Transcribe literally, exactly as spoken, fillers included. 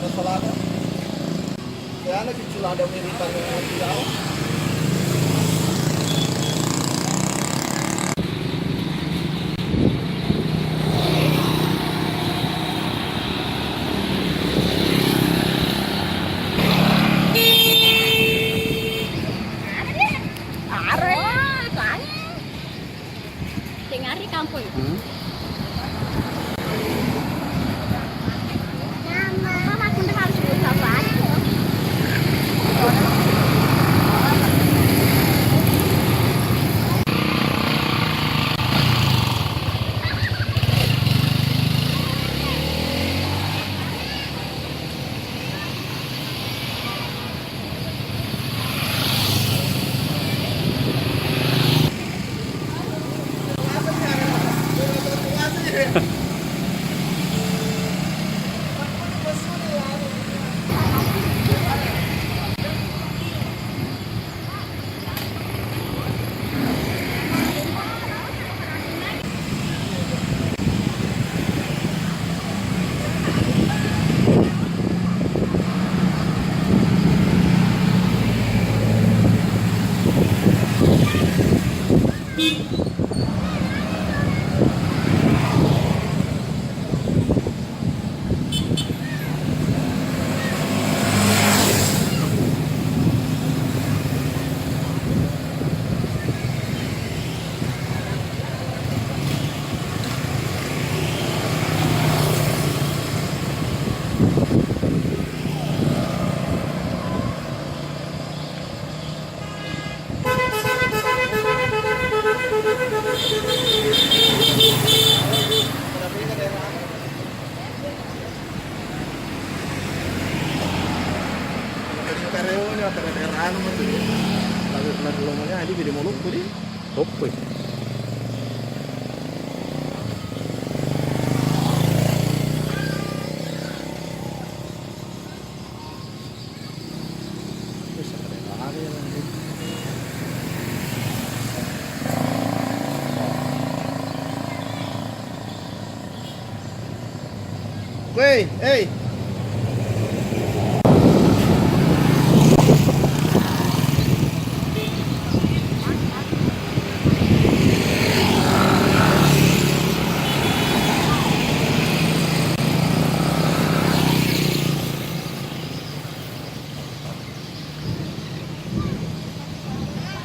Salada. Yana kicu lada wiritan. Are. Tengari kampung. Hmm. Mama, aku udah harus berusaha banget loh. Karyawan ya, karyawan anu mah tuh. Lalu, lalu ngomongnya, "Adi, beda mau lupa, di." Oke. Wei, hei.